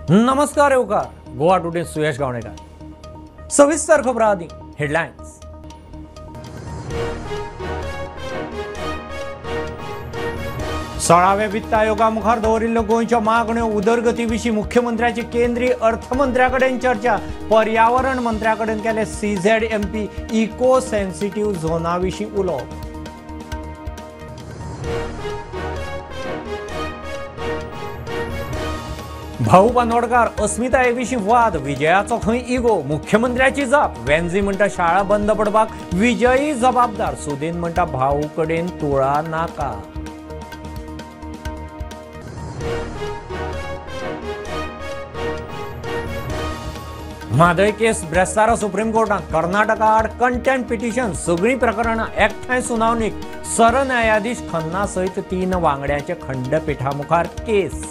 नमस्कार येवकार गोवा टुडे सुयश गावणेकर। सविस्तर खबरां आदी हेडलायन्स। सोळाव्या वित्त आयोगा मुखार दवरिल्ल्यो गोंयच्यो मागण्यो उदरगती विशीं मुख्यमंत्र्याची केंद्रीय अर्थमंत्र्या कडेन चर्चा। पर्यावरण मंत्र्या कडेन केले सीझेडएमपी इको सेन्सिटिव्ह झोना विशीं उलोवप। भाऊ बांदोडकार अस्मिताये विशीं वाद, विजयाचो खंय इगो, मुख्यमंत्र्याची जाप। वेन्झी म्हणटा शाळा बंद पडपाक विजयी जबाबदार, सुदीन म्हणटा भाऊ कडेन तुळा नाका। म्हादय केस ब्रेस्तारा सुप्रीम कोर्टात, कर्नाटका आड कंटेम्प्ट पिटिशन, सगळीं प्रकरणां एकठांय सुनावणीक। सरन्यायाधीश खन्ना सयत 3 वांगड्यांचे खंडपिठा मुखार केस।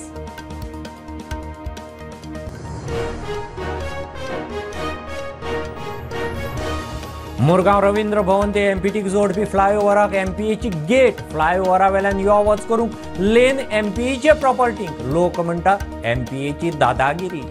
मुरगांव रवींद्र भवन ते एमपीटीक जोडपी फ्लायओव्हराक एमपीएची गेट, फ्लायओव्हरा वेल्यान यो वच करूंक लेन एमपीएचे प्रॉपर्टीक, लोक म्हणटा एमपीएची दादागिरी।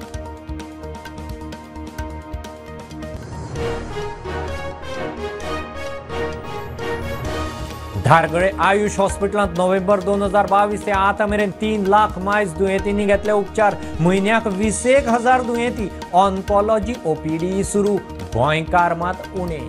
धारगळे आयुष हॉस्पिटलांत नोव्हेंबर 2022 ते आतां मेरेन 3 लाख मायज दुयेंतींनी घेतले उपचार। म्हयन्याक 21,000 दुयेंती, ऑन्कोलॉजी ओपीडी सुरू, गोंयकार मात उणे।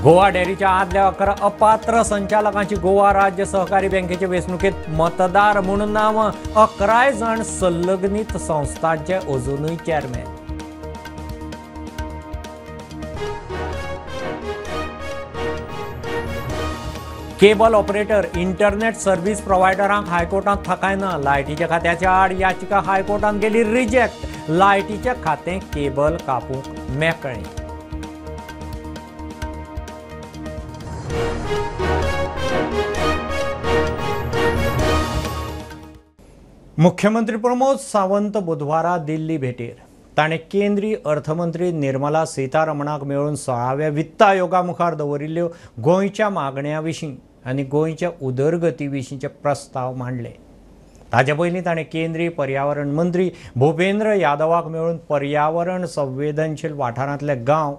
गोवा डेअरीच्या आदल्या 11 अपात्र संचालकांची गोवा राज्य सहकारी बँकेचे वेंचणुकेत मतदार म्हणून नांवां, 11 जाण संलग्नीत संस्थांचे अजुनूय chairman. Cable operator, internet service प्रोव्हायडरांक हायकोर्टांत थाकायना। लायटीच्या खात्याच्या आड याचिका हायकोर्टान गेली रिजेक्ट। लायटीचें खातें केबल कापूंक मेकळें। मुख्यमंत्री प्रमोद सावंत बुधवारा दिल्ली भेटेर ताणें केंद्रीय अर्थमंत्री निर्मला सीतारमणाक मेळून 16व्या वित्त आयोगा मुखार दवरिल्ल्यो गोंयच्या मागण्या विशीं आनी गोंयच्या उदरगती विशींचे प्रस्ताव मांडले। ताजे पयलीं ताणें केंद्रीय पर्यावरण मंत्री भूपेंद्र यादवाक मेळून पर्यावरण संवेदनशील वाठारांतले गांव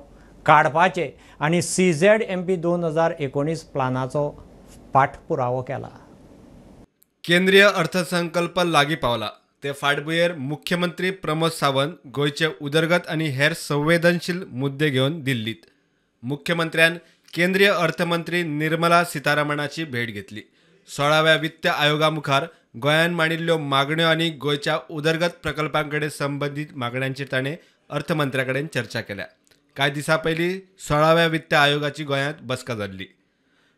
काडपाचे आनी सीझेडएमपी 2019 प्लानाचो पाठपुरावो केला। केंद्रीय अर्थसंकल्प लागीं पावला ते फाटभुंयेर मुख्यमंत्री प्रमोद सावंत गोंयचे उदरगत आनी हेर संवेदनशील मुद्दे घेवन दिल्लीत मुख्यमंत्र्यान केंद्रीय अर्थमंत्री निर्मला सीतारमणाची भेट घेतली। 16व्या वित्त आयोगा मुखार गोंयान मांडिल्ल्यो मागण्यो आनी गोंयच्या उदरगत प्रकल्पां कडेन संबंदीत मागण्यांचेर ताणें अर्थमंत्र्या कडेन चर्चा केल्या। कांय दिसां पयलीं 16व्या वित्त आयोगाची गोंयांत बसका जाल्ली।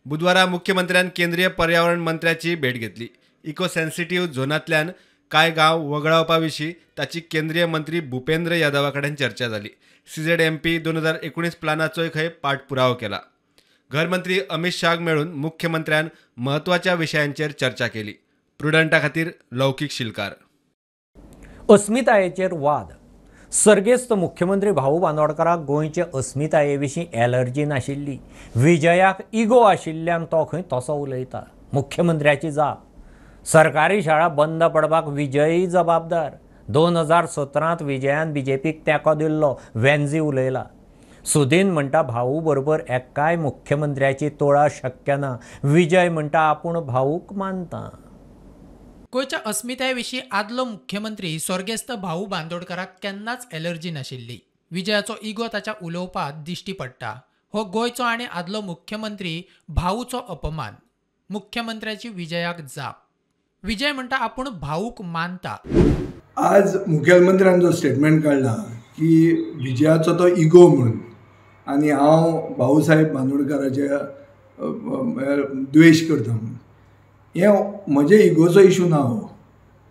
बुधवारा मुख्यमंत्र्यान केंद्रीय पर्यावरण मंत्र्याची भेट घेतली। इको सेन्सिटिव्ह झोनांतल्यान कांय गांव वगळावपा विशीं ताची केंद्रीय मंत्री भूपेंद्र यादवा कडेन चर्चा जाली। सीझेडएमपी 2019 प्लानाचोय खंय पाठपुरावो केला। घरमंत्री अमित शाहक मेळून मुख्यमंत्र्यान म्हत्वाच्या विशयांचेर चर्चा केली। प्रुडंटा खातीर लौकीक शिलकार। अस्मितायेचेर वाद। सर्गेस्त मुख्यमंत्री भाऊ बांदोडकाराक गोंयचे अस्मिताये विशीं एलर्जी नाशिल्ली, विजयाक इगो आशिल्ल्यान तो खंय तसो उलयता। मुख्यमंत्र्याची जाप, सरकारी शाळा बंद पडपाक विजयी जबाबदार। 2017 विजयान बीजेपीक तेंको दिल्लो, वेन्झी उलयला। सुदीन म्हणटा भाऊ बरोबर एकाय मुख्यमंत्र्याची तोळा शक्य ना। विजय म्हणटा आपूण भाऊक मानता। गोंयच्या अस्मिताये विशीं आदलो मुख्यमंत्री स्वर्गेस्त भाऊ बांदोडकाराक केन्नाच एलर्जी नाशिल्ली। विजयाचो इगो ताच्या उलोवपांत दिश्टी पडटा। हो गोंयचो आनी आदलो मुख्यमंत्री भाऊचो अपमान। मुख्यमंत्र्याची विजयाक जाप। विजय म्हणटा आपूण भाऊक मानता। आज मुखेलमंत्र्यान जो स्टेटमेंट काडला की विजयाचो तो इगो म्हणून आनी हांव भाऊसाहेब बांदोडकाराचे द्वेश करता म्हणून, हें म्हजे इगोचो इशू ना।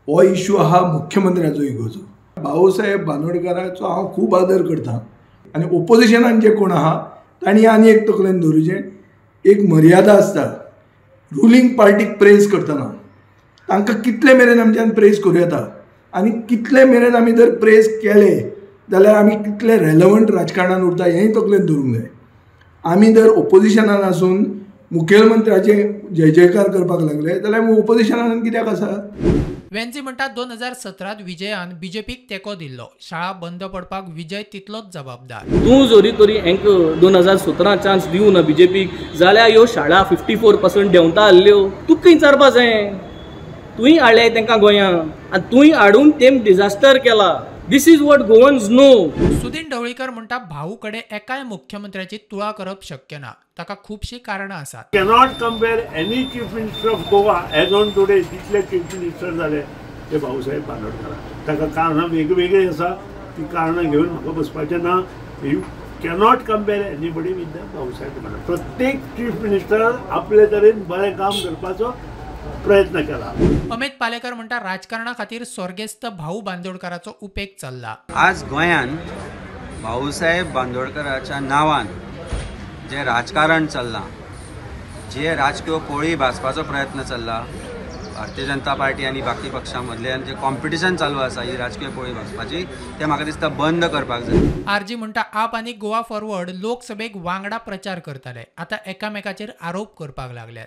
हो इशू आहा मुख्यमंत्र्याचो इगोचो। भाऊसाहेब बांदोडकाराचो हांव खूब आदर करता आनी ओपोजिशनान जे कोण आहा तांणी आनी एक तकलेन दवरुचें, एक मर्यादा आसता। रुलींग पार्टीक प्रेज करतना तांकां कितले मेरेन आमच्यान प्रेज करूं येता आनी कितले मेरेन आमी जर प्रेज केले जाल्यार आमी कितले रेलेवंट राजकारणान उरता हेंय तकलेन दवरूंक जाय। आमी जर ओपोजिशनान आसून मुखेलमंत्र्याचे जय जयकार करपाक लागले जाल्यार ओपोजिशनान कित्याक आसा? वेन्झी म्हणटा 2017 विजयान बीजेपीक तेंको दिल्लो. शाळा बंद पडपाक विजय तितलोच जबाबदार. तूं जरी तरी हेंक 2017 चान्स दिवं ना बीजेपीक जाल्यार ह्यो शाळा 54% देंवता आसल्यो. तुका खंय विचारपा जाय? तुवें हाडले तांकां गोंयांत आनी तुवें हाडून तेम डिजास्टर केला. This is what Goans know. Sudin Dhavalikar म्हणटा भाऊ कडे एकाय मुख्यमंत्र्याची तुळा करप शक्य ना. ताका खुबशीं कारणां आसात. Cannot compare any chief minister of Goa as on today. जितले चीफ मिनिस्टर जाले ते भाऊसाहेब बांदोडकर. ताका कारणां वेगवेगळीं आसा, ती कारणां घेवन म्हाका बसपाचें ना. You cannot compare anybody with the Bhausaheb Bandodkar. प्रत्येक चीफ मिनिस्टर आपले तरेन बरें काम करपाचो प्रयत्न केला. अमित पालेकर म्हणटा राजकारणा खातीर स्वर्गेस्त भाऊ बांदोडकराचो उपेग चल्ला. आज गोंयान भाऊसाहेब बांदोडकराच्या नांवान जे राजकारण चल्लां, जे राजकीय पोळी भाजपाचो प्रयत्न चल्ला, भारतीय जनता पार्टी आनी बाकी पक्षां मदल्यान जे कॉम्पिटिशन चालू आसा ही राजकीय पोळी भाजपाची, ते म्हाका दिसता बंद करपाक जाय. आरजी म्हणटा आप आनी गोवा फॉरवर्ड लोकसभेक वांगडा प्रचार करताले, आतां एकामेकाचेर आरोप करपाक लागल्यात.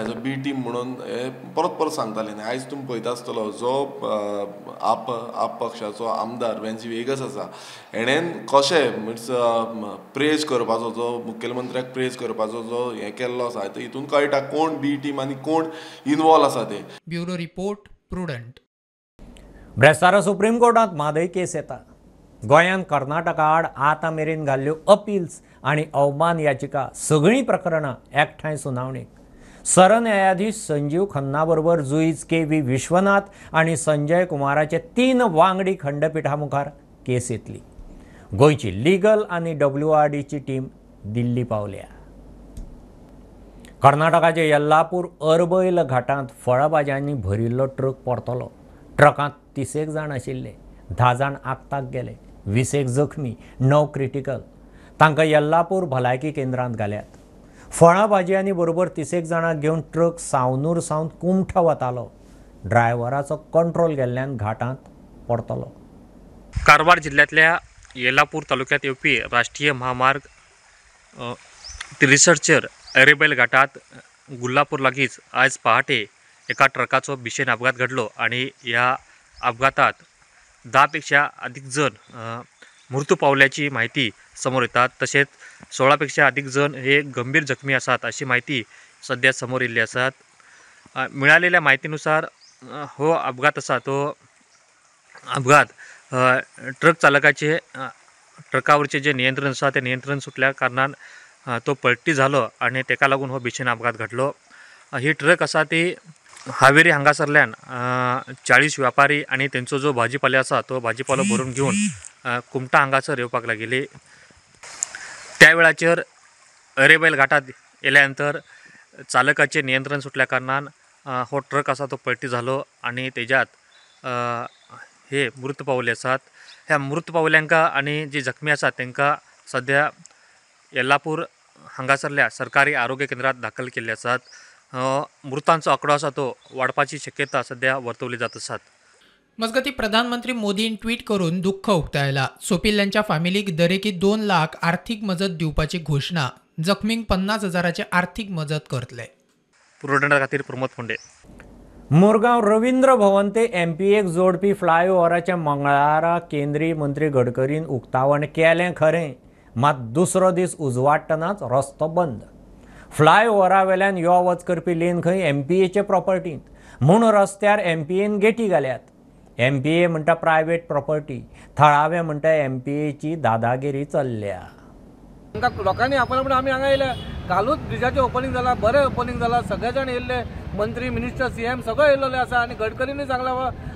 एज अ बी टीम म्हणून हे परत परत सांगताले न्ही. आयज तुमी पळयता आसतलो जो आप आप पक्षाचो आमदार वेन्झी वेगस आसा, हेणेन कशें मिन्स प्रेज करपाचो, जो मुखेलमंत्र्याक प्रेज करपाचो जो हें केल्लो आसा, हितून कळटा कोण बी टीम आनी कोण इनवॉल्व आसा ते. Bureau report, Prudent. ब्रेस्तारा सुप्रीम कोर्टात म्हादय केस येता. गोंयान कर्नाटका आड आतां मेरेन घाल्ल्यो अपील्स आनी अवमान याचिका सगळीं प्रकरणां एकठांय सुनावणेक. सरन्यायाधीश संजीव खन्ना बरोबर जुईज के व्ही विश्वनाथ आनी संजय कुमाराचे 3 वांगडी खंडपिठा मुखार केस येतली. गोंयची लिगल आनी WRDची टीम दिल्ली पावल्या. कर्नाटकाचे येल्लापूर अरबैल घाटांत फळाभाज्यांनी भरिल्लो ट्रक परतलो. ट्रकांत 30 जाण आशिल्ले. 10 जाण आगताक गेले, 20 जखमी, 9 क्रिटिकल. तांकां येल्लापूर भलायकी केंद्रांत घाल्यात. फळां भाजयांनी बरोबर 30 जाणांक घेवन ट्रक सावनूर सावन कुमठा वतालो. ड्रायव्हराचो कंट्रोल गेल्ल्यान घाटांत परतलो. कारवार जिल्ह्यांतल्या येल्लापूर तालुक्यांत येवपी राष्ट्रीय महामार्ग 63चेर अरेबैल घाटात गुल्लापूर लागींच आज पहाटे एका ट्रकाचो भीषण अपघात घडलो आणि ह्या अपघातात 10 पेक्षा अधिक जण मृत्यू पावल्याची माहिती समोर येतात. तसेच 16 पेक्षा अधिक जण हे गंभीर जखमी आसात अशी माहिती सध्या समोर येयल्ली आसात. मिळालेल्या माहितीनुसार हो अपघात आसा तो अपघात ट्रक चालकाचे ट्रकावरचे जे नियंत्रण आसा ते नियंत्रण सुटल्या कारणान तो पलटी झालो आणि तेका लागून हो भीषण अपघात घडलो. ही ट्रक आसा ती हावेरी हांगासरल्यान 40 व्यापारी आणि तेंचो जो भाजीपालो आसा तो भाजीपालो भरून घेवन कुमटा हांगासर येवपाक लागिल्ली. त्या वेळाचेर अरेबैल घाटात येयल्या नंतर चालकाचे नियंत्रण सुटल्या कारणान हो ट्रक आसा तो पलटी झालो आणि तेज्यात हे मृत पावले आसात. ह्या मृत पावल्यांका आणि जे जखमी आसात तेंकां सध्या येल्लापूर हांगासरल्या सरकारी आरोग्य केंद्रात दाखल केल्ले आसात. मृतांचो आंकडो आसा तो वाडपाची शक्यता सध्या वर्तवली जात आसात. मजगती प्रधानमंत्री मोदीन ट्वीट करून दुःख उक्तायला. सोपिल्ल्यांच्या फामिलीक दरेकी 2 लाख आर्थिक मजत दिवपाची घोषणा, जखमींक 50,000 आर्थिक मजत करतले. प्रुडंटा खातीर प्रमोद फोंडे. मुरगांव रवींद्र भवन ते MPAक जोडपी फ्लायओव्हराचें मंगळारा केंद्रीय मंत्री गडकरीन उक्तावण केलें खरें, मात दुसरो दीस उजवाडटनाच रस्तो बंद. फ्लायओव्हरा वेल्यान यो वच करपी लेन खंय MPAचे प्रॉपर्टींत, म्हूण रस्त्यार MPAन गेटी घाल्यात. MPA म्हणटा प्रायवेट प्रॉपर्टी, थळावे म्हणटा MPAची दादागिरी चल्ल्या. लोकांनी आपण म्हण आमी हांगा येयले, कालूच ब्रिजाचें ओपनिंग जाला, बरें ओपनिंग जाला, सगळे जाण येयल्ले, मंत्री मिनिस्टर CM सगळे येयल्ले आसा आनी गडकरींनी सांगला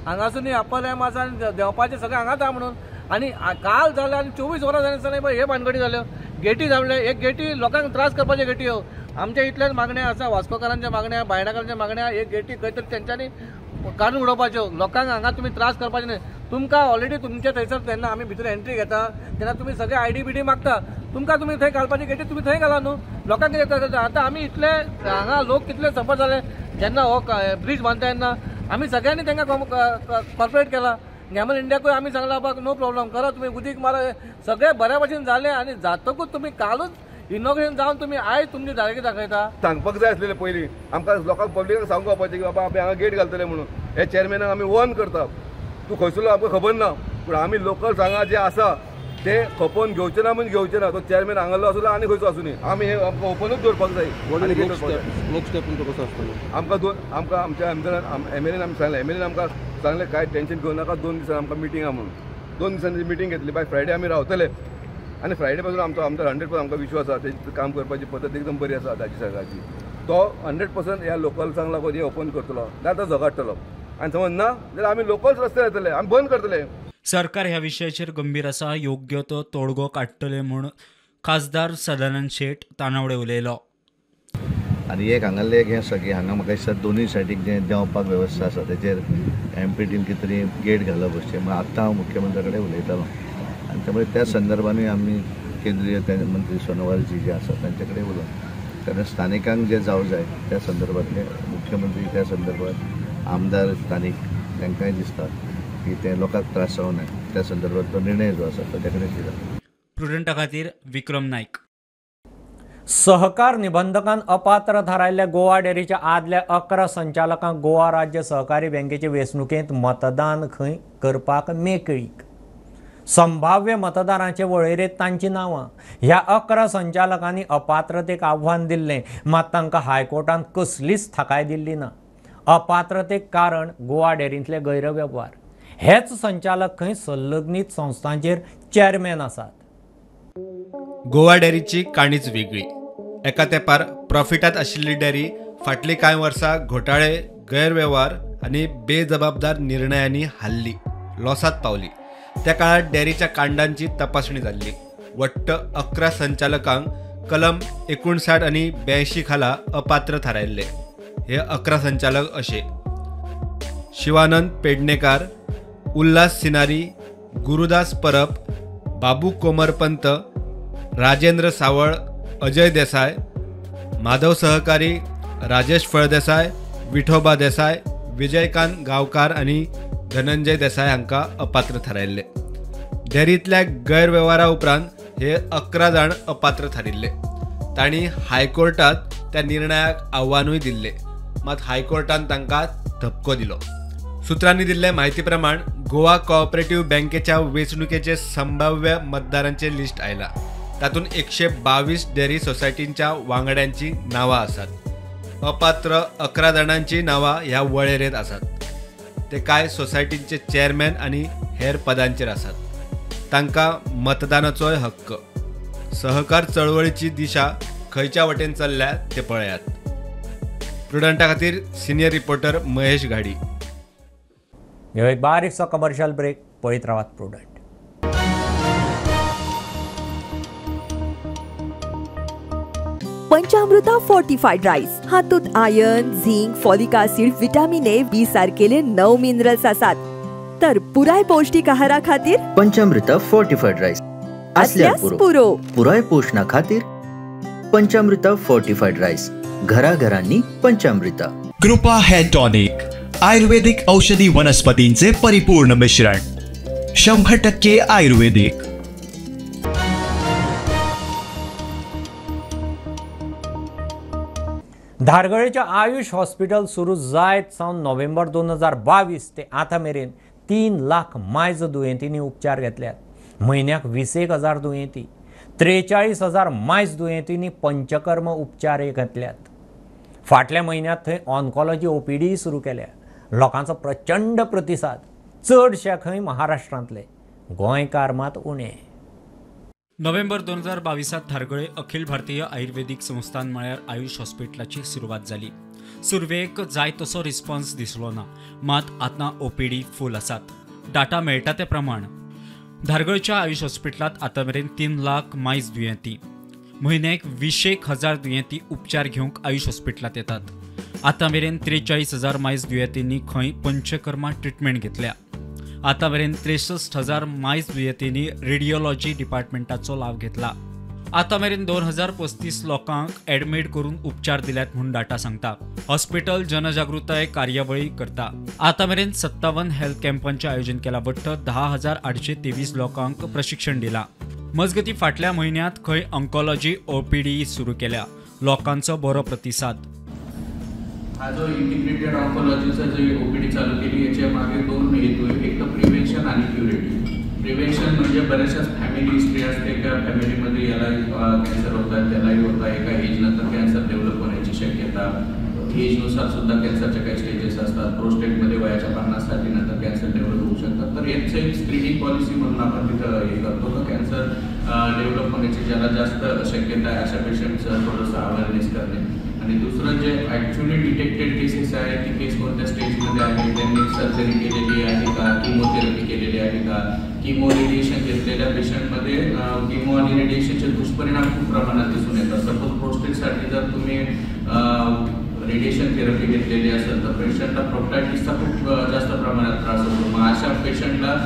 हांगासून अप्पर एम आसा आनी देंवपाचें सगळें हांगाच आहा म्हणून. आनी काल जालें आनी 24 वरां जालें आसतना हे भानगडी जाल्यो, गेटी जावले, एक गेटी लोकांक त्रास करपाच्यो गेटी ह्यो. आमच्या इतल्यान मागण्या आसा, वास्कोकारांच्या मागण्या, बायणाकारांच्या मागण्या, एक गेटी खंय तरी तेंच्यांनी काडून उडोवपाच्यो. लोकांक हांगा तुमी त्रास करपाचे न्हय. तुमकां ऑलरेडी तुमच्या थंयसर जेन्ना आमी भितर एंट्री घेता तेन्ना तुमी सगळे ID BD मागता, तुमकां तुमी थंय घालपाची गेटी तुमी थंय घाला न्हू, लोकांक कितें त्रास जाता. आतां आमी इतले हांगा लोक कितले सफर जाले जेन्ना हो ब्रिज बांदता तेन्ना आमी सगळ्यांनी तांकां कॉर्पोरेट केला. गॅमल इंडियाकूय आमी सांगला बाबा नो प्रॉब्लम करा तुमी, उदीक मारा, सगळें बऱ्या भशेन जालें. आनी जातकूच तुमी कालूच इनॉग्रेशन जावन तुमी आयज तुमची धाडगी दाखयता. सांगपाक जाय आसलेलें पयलीं आमकां लोकांक पब्लिकाक सांगूंक जावपाचें की बाबा आमी हांगा गेट घालतले म्हणून. हे चेअरमॅनाक आमी वॉर्न करता, तूं खंयसरलो आमकां खबर ना, पूण आमी लोकल हांगा जे आसा ते खपोवन घेवचे ना म्हणजे घेवचे ना. तो चेअरमॅन हांगालो आसलो आनी खंयचो आसूं न्ही, आमी हे आमकां ओपनूच दवरपाक जाय. नेक्स्ट स्टेप तुमचो कसो आसतलो? आमकां दोन आमकां आमच्या आमदारान एम एल एन आमी सांगलें, एम एल एन आमकां सांगलें कांय टेंशन घेवं नाका, 2 दिसान आमकां मिटींग आहा म्हणून. 2 दिसांनी मिटींग घेतली, बाय फ्रायडे आमी रावतले आनी फ्रायडे पासून आमचो आमदार 100% आमकां विश्वास आसा, तेजी काम करपाची पद्दत एकदम बरी आसा ताची सगळ्याची. तो 100% ह्या लोकल्सांक लागून हे ओपन करतलो, ना तो झगडटलो आनी समज ना जाल्यार आमी लोकल्स रस्त्यार येतले, आमी बंद करतले. सरकार ह्या विशयाचेर गंभीर आसा, योग्य तो तोडगो काडटले म्हूण खासदार सदानंद शेट तानावडे उलयलो. आनी एक हांगासरलें एक हें सगळें हांगा म्हाका दिसता दोनूय सायडीक जें देंवपाक वेवस्था आसा तेचेर एमपीटीन कितें तरी गेट घालप अशें म्हण आत्तां हांव मुख्यमंत्र्या कडेन उलयतालो आनी त्यामुळे त्या संदर्भानूय आमी केंद्रीय मंत्री सोनोवालजी जे आसा तांचे कडेन उलोवन, कारण स्थानिकांक जे जावं जाय त्या संदर्भांतले मुख्यमंत्री त्या संदर्भात आमदार स्थानीक तांकांय दिसता की ते लोकांक त्रास जावं नये त्या संदर्भातलो निर्णय जो आसा ताच्या कडेन दिला. प्रुडंटा खातीर विक्रम नायक. सहकार निबंधकान अपात्र थारायल्ल्या गोवा डेअरीच्या आदल्या 11 संचालकांक गोवा राज्य सहकारी बँकेचे वेंचणुकेंत मतदान खंय करपाक मेकळीक. संभाव्य मतदारांचे वळेरेंत तांची नांवां. ह्या 11 संचालकांनी अपात्रतेक आव्हान दिल्लें, मात तांकां हायकोर्टान कसलीच थाकाय दिल्ली ना. अपात्रतेक कारण गोवा डेअरींतले गैरवेव्हार. हेच संचालक खंय संलग्नीत संस्थांचेर चेअरमॅन आसात. गोवा डेअरीची काणीच वेगळी. एका तेंपार प्रॉफिटांत आशिल्ली डेअरी फाटलीं कांय वर्सां घोटाळे, गैरवेव्हार आनी बेजबाबदार निर्णयांनी हाल्ली, लॉसांत पावली. त्या काळार डेअरीच्या कांडांची तपासणी जाल्ली. वट्ट 11 संचालकांक कलम 59 आनी 82 खाला अपात्र थारायल्ले. हे 11 संचालक अशे: शिवानंद पेडणेकार, उल्हास सिनारी, गुरुदास परब, बाबू कोमरपंत, राजेंद्र सावळ, अजय देसाय, माधव सहकारी, राजेश फळदेसाय, विठोबा देसाय, विजयकांत गांवकार आनी धनंजय देसाय हांकां अपात्र थारायल्ले. डेअरींतल्या गैरवेव्हारा उपरांत हे 11 जाण अपात्र थारिल्ले. तांणी हायकोर्टांत त्या निर्णयाक आव्हानूय दिल्ले, मात हायकोर्टान तांकां धपको दिलो. सूत्रांनी दिल्ले म्हायती प्रमाण गोवा कोऑपरेटिव्ह बँकेच्या वेंचणुकेचे संभाव्य मतदारांचे लिस्ट आयला. तातूंत 122 डेअरी सोसायटींच्या वांगड्यांची नांवां आसात. अपात्र 11 जाणांची नांवां ह्या वळेरेंत आसात. ते कांय सोसायटींचे चेअरमॅन आनी हेर पदांचेर आसात. तांकां मतदानाचोय हक्क. सहकार चळवळीची दिशा खंयच्या वटेन चल्ल्या ते पळयात. प्रुडंटा खातीर सिनियर रिपोर्टर महेश घाडी. ह्यो एक बारीकसो कमर्शियल ब्रेक. पळयत रावात प्रुडंट. पंचामृता फोर्टिफाईड राईस हातूंत iron, zinc, folic acid, vitamin A, B सारकेले 9 मिनरल्स आसात. तर पुराय पौष्टिक आहारा खातीर पंचामृता फोर्टिफाईड राईस असल्यार पुरो. पुराय पोषणा खातीर पंचामृता फोर्टिफाईड राईस, घराघरांनी पंचामृता. कृपा हेअर टॉनिक, आयुर्वेदिक औषधी वनस्पतींचे परिपूर्ण मिश्रण, 100% आयुर्वेदिक. धारगळेच्या आयुष हॉस्पिटल सुरू जायत सावन नोव्हेंबर 2022 ते आतां मेरेन 3 लाख मायज दुयेंतींनी उपचार घेतल्यात. म्हयन्याक 21,000 दुयेंती, 43,000 मायज दुयेंतींनी पंचकर्म उपचार घेतल्यात. फाटल्या म्हयन्यांत थंय ऑन्कॉलॉजी ओपीडीय सुरू केल्या. लोकांचो प्रचंड प्रतिसाद. चडशे खंय महाराष्ट्रांतले, गोंयकार मात उणे. नोव्हेंबर 2022 धारगळे अखिल भारतीय आयुर्वेदिक संस्थान म्हळ्यार आयुष हॉस्पिटलाची सुरवात जाली. सुरवेक जाय तसो रिस्पॉन्स दिसलो ना, मात आतां ओपीडी फूल आसात. डाटा मेळटा ते प्रमाण धारगळच्या आयुष हॉस्पिटलांत आतां मेरेन 3 लाख मायज दुयेंती, म्हयन्याक 21,000 दुयेंती उपचार घेवंक आयुष हॉस्पिटलांत येतात. आतां मेरेन 43,000 मायज दुयेंतींनी खंय पंचकर्मा ट्रिटमेंट घेतल्या. आतां मेरेन 63,000 मायज दुयेंतींनी रेडियोलॉजी डिपार्टमेंटाचो लाव घेतला. आतां मेरेन 2035 लोकांक एडमीट करून उपचार दिल्यात म्हूण डाटा सांगता. हॉस्पिटल जनजागृताय कार्यावळी करता. आतां मेरेन 57 हेल्थ कॅम्पांचें आयोजन केलां. वट्ट 10,823 लोकांक प्रशिक्षण दिलां. मजगती फाटल्या म्हयन्यांत खंय ऑन्कोलॉजी ओपीडी सुरू केल्या. लोकांचो बरो प्रतिसाद. हा जो इंटिग्रेटेड ऑन्कोलॉजीचा जे ओपीडी चालू केली याच्या मागे दोन हेतू आहे. एक तर प्रिव्हेन्शन आणि क्युरेटिव्ह. प्रिव्हेन्शन म्हणजे बऱ्याचशाच फॅमिली हिस्ट्री असते का फॅमिलीमध्ये याला कॅन्सर होतात, त्यालाही होता, एका एजनंतर कॅन्सर डेव्हलप होण्याची शक्यता, एजनुसार सुद्धा कॅन्सरच्या काही स्टेजेस असतात, प्रोस्टेटमध्ये वयाच्या 50-60 नंतर कॅन्सर डेव्हलप होऊ शकतात. तर याचं एक स्क्रीनिंग पॉलिसी म्हणून आपण तिथं हे करतो का कॅन्सर डेव्हलप होण्याची ज्याला जास्त शक्यता आहे अशा पेशंटचं थोडंसं अवेअरनेस करणे. आणि दुसरं जे ॲक्च्युली डिटेक्टेड केसेस आहे ती केस कोणत्या स्टेजमध्ये आहे, त्यांनी सर्जरी केलेली आहे का, किमोथेरपी केलेली आहे का, किमो रेडिएशन घेतलेल्या पेशंटमध्ये किमो आणि रेडिएशनचे दुष्परिणाम खूप प्रमाणात दिसून येतात. सपोज प्रोस्टेटसाठी जर तुम्ही रेडिएशन थेरपी घेतलेली असेल तर पेशंटला प्रोस्टायटिसचा खूप जास्त प्रमाणात त्रास होतो. मग अशा पेशंटला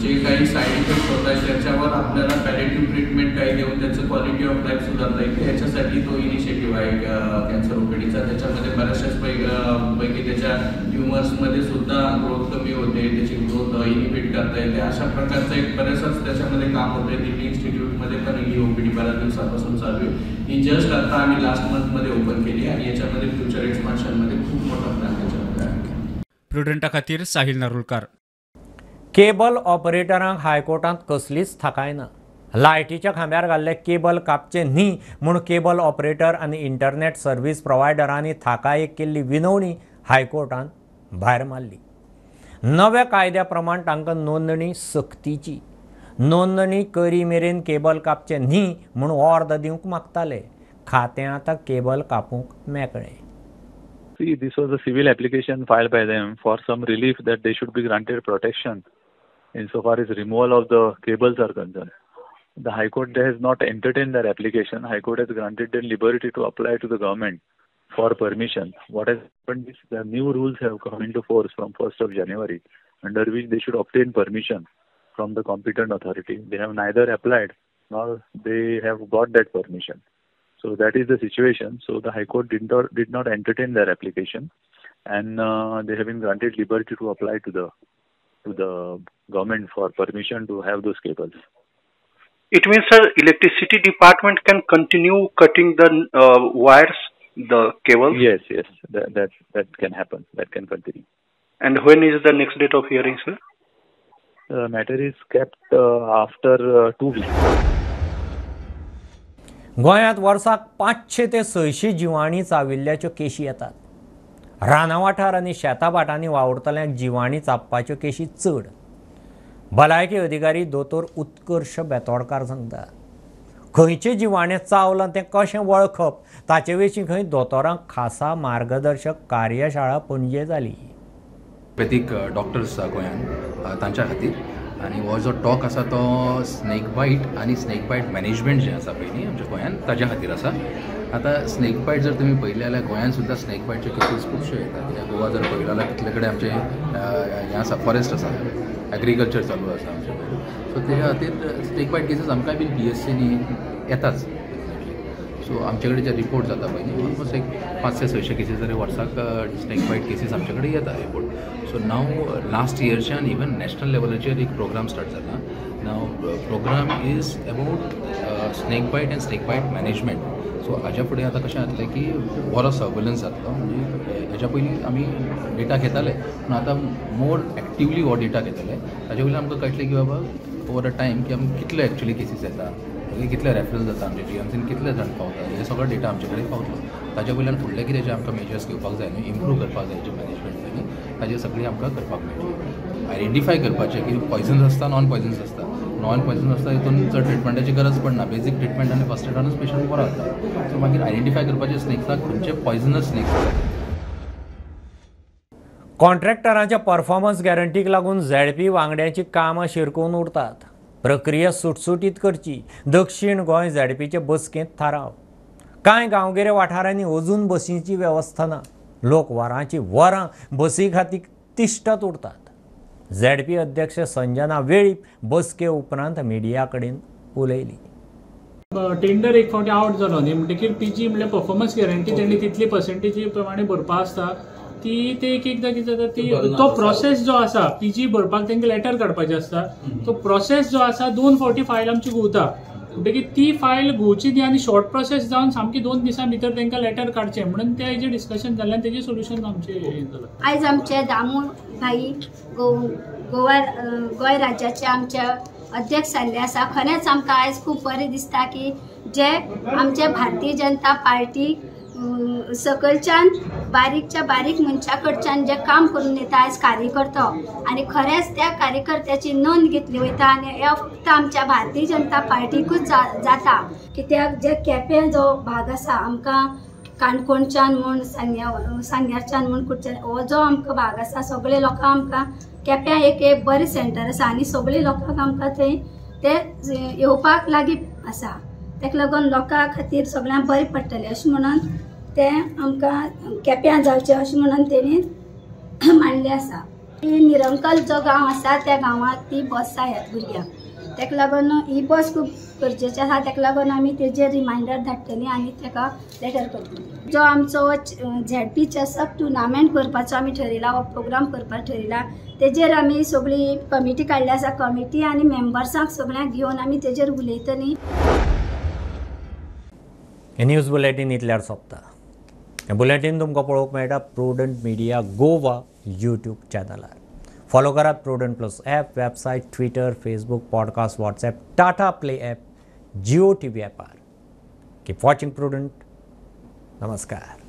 जे काही साईड इफेक्ट होत आहेत त्याच्यावर आपल्याला पॅलेटिव्ह ट्रीटमेंट काही देऊन त्याचं क्वालिटी ऑफ लाईफ सुधारता येते, याच्यासाठी तो इनिशिएटिव्ह आहे कॅन्सर ओपीडीचा. त्याच्यामध्ये बऱ्याचशाच पैकी त्याच्या ट्युमर्समध्ये सुद्धा ग्रोथ कमी होते, त्याची ग्रोथ इनिबिट करता येते, अशा प्रकारचं एक बऱ्याचशाच त्याच्यामध्ये काम होतं आहे. दिल्ली इन्स्टिट्यूटमध्ये पण ही ओपीडी बऱ्याच दिवसापासून चालू आहे. ही जस्ट आता आम्ही लास्ट मंथमध्ये ओपन केली आणि याच्यामध्ये फ्युचर एक्सपान्शनमध्ये खूप मोठा प्लॅन त्याच्यामध्ये आहे. प्रुडंटा खातीर साहिल नारुलकार. केबल ऑपरेटरांक हायकोर्टांत कसलीच थाकाय ना. लायटीच्या खांब्यार घाल्ले केबल कापचे न्ही म्हूण केबल ऑपरेटर आनी इंटरनेट सर्व्हिस प्रोवायडरांनी थाकायेक केल्ली विनवणी हायकोर्टान भायर मारली. नव्या कायद्या प्रमाण तांकां नोंदणी सक्तीची. नोंदणी करी मेरेन केबल कापचे न्ही म्हूण ऑर्द दिवंक मागताले. खातें आतां केबल कापूंक मेकळें. See, this was a civil application filed by them for some relief that they should be granted protection insofar as removal of the cables are concerned. The High Court has not entertained their application. High Court has granted them liberty to apply to the government for permission. What has happened is the new rules have come into force from 1st of January, under which they should obtain permission from the competent authority. They have neither applied nor they have got that permission. So that is the situation. So the High Court did not entertain their application, and they have been granted liberty to apply to the government for permission to have those cables. It means, sir, electricity department can continue cutting the wires, the cables? Yes, yes, that can happen. That can continue. And when is the next date of hearing, sir? The matter is kept after 2 weeks. गोंयांत वर्साक 500 ते 600 जिवाणी चाविल्ल्याच्यो केशी येतात. रानां वाठार आनी शेताभाटांनी वावुरतल्यांक जिवाणी चाबपाच्यो केशी चड. भलायकी अधिकारी दोतोर उत्कर्ष बेतोडकार सांगता, खंयचे जिवाणें चावलां तें कशें वळखप ताचे विशीं खंय दोतोरांक खासा मार्गदर्शक कार्यशाळा पणजे जाली. आयुर्वेदीक डॉक्टर्स आसा गोंयांत तांच्या खातीर आनी हो जो टॉक आसा तो स्नेक बायट आनी स्नेक बायट मॅनेजमेंट जें आसा पळय न्ही आमच्या गोंयांत ताज्या खातीर आसा. आतां स्नेक बायट जर तुमी पळयलें जाल्यार गोंयांत सुद्दां स्नेक बायटचे केसीस खुबश्यो येता. कित्याक गोवा जर पळयलो जाल्यार कितले कडेन आमचें हें आसा, फॉरेस्ट आसा, एग्रीकल्चर चालू आसा आमचे कडेन. सो तेज्या खातीर स्नेक बायट केसीस आमकांय बीन पी एस सीनी येताच. सो आमचे कडेन जे रिपोर्ट जाता पळय न्ही ऑलमोस्ट एक 500 ते 600 केसीस तरी वर्साक स्नेक बायट केसीस आमचे कडेन येता रिपोर्ट. सो नाव लास्ट इयरच्यान इवन नॅशनल लेवलाचेर एक प्रोग्राम स्टार्ट जाला. Now program is about snake bite and snake bite management. So हाज्या फुडें आतां कशें जातलें की बरो सर्वेलन्स जातलो. म्हणजे हेज्या पयलीं आमी डेटा घेताले पूण आतां मोर एक्टिवली हो डेटा घेतले. ताजे वयल्यान आमकां कळटलें की बाबा ओवर अ टायम की आमकां कितले एक्चुअली केसीस येता, कितले रेफरन्स जाता, आमच्या जीएमसीन कितले जाण पावता, हे सगळो डेटा आमचे कडेन पावतलो. ताजे वयल्यान फुडलें कितें जें आमकां मेजर्स घेवपाक जाय न्हू, इम्प्रूव करपाक जाय जें मॅनेजमेंट पळय न्ही ताजें सगळें आमकां करपाक मेळटलें. आयडेंटिफाय करपाचें की पॉयजन्स आसता, नॉन पॉयजन्स आसता. नॉन पॉयजन्स आसता हितून चड ट्रिटमेंटाची गरज पडना, बेजीक ट्रिटमेंट आनी फर्स्ट एडानूच पेशंट बरो जाता. सो मागीर आयडेंटिफाय करपाचें स्नेक्साक खंयचे पॉयजनस स्नेक्स आसता. कॉन्ट्रॅक्टरांच्या परफॉर्मन्स गॅरंटीक लागून झेडपी वांगड्यांची कामां शिरकून उरतात. प्रक्रिया सुटसुटीत करची, दक्षिण गोंय झेडपीचे बसकेंत थाराव. कांय गांवगिऱ्या वाठारांनी अजून बसींची वेवस्था ना. लोक वरांची वरां बसी खातीर तिश्टत उरतात. झेडपी अध्यक्ष संजना वेळीप बसके उपरांत मिडिया कडेन उलयली. टेंडर एक फावटी आवट जालो न्ही म्हणटकीर पीजी म्हणल्यार परफॉर्मन्स गॅरंटी तेणी तितली पर्सेंटेजी प्रमाणे भरपा आसता ती ते एक एकदां कितें जाता ती तो प्रोसेस जो आसा पीजी भरपाक तांकां लेटर काडपाचें आसता तो प्रोसेस जो आसा 2 फावटी फायल आमची घुंवता म्हणटकीर ती फायल घुंवची न्ही आनी शॉर्ट प्रोसेस जावन सामकी 2 दिसां भितर तांकां लेटर काडचें म्हणून ते हेजें डिस्कशन जालें आनी तेजें सोल्युशन आमचें हें जालां. आयज आमचे दामू भाई गोवा गोंय राज्याचे आमचे अध्यक्ष जाल्ले आसा. खरेंच आमकां आयज खूब बरें दिसता की जे आमचे भारतीय जनता पार्टी सकलच्यान बारीकच्या बारीक मनशा कडच्यान जे काम करून येता आयज कार्यकर्तो आनी खरेंच त्या कार्यकर्त्याची नोंद घेतली वयता आनी हे फक्त आमच्या भारतीय जनता पार्टीकूच जाता. कित्याक जे केपें जो भाग आसा आमकां काणकोणच्यान म्हूण सांग्यारच्यान म्हूण कुडच्यान हो जो आमकां भाग आसा सगळे लोकांक आमकां केप्यां एक बरें सेंटर आसा आनी सगळे लोकांक आमकां थंय ते येवपाक लागीं आसा. ताका लागून लोकां खातीर सगळ्यांक बरें पडटलें अशें म्हणून ते आमकां केप्यां जावचें अशें म्हणून तेणी मांडलें आसा. निरंकल जो गांव आसा त्या गांवांत ती बस जाय भुरग्यांक ताका लागून ही बस खूब गरजेची आसा. ताका लागून आमी तेजेर रिमांयडर धाडटली आनी ताका लेटर करतली. जो आमचो झेडपी चषक टुर्नामेंट करपाचो आमी ठरयला हो प्रोग्राम करपाक ठरयला तेजेर आमी सगळी कमिटी काडली आसा. कमिटी आनी मेंबर्सांक सगळ्यांक घेवन आमी तेजेर उलयतली. हे न्यूज बुलेटीन इतल्यार सोंपता. हें बुलेटीन तुमकां पळोवंक मेळटा प्रुडंट मिडिया गोवा यूट्यूब चॅनलार. फॉलो करात Prudent plus app, website, Twitter, Facebook, podcast, WhatsApp, Tata Play app, Jio TV ॲपार. Keep watching prudent. नमस्कार.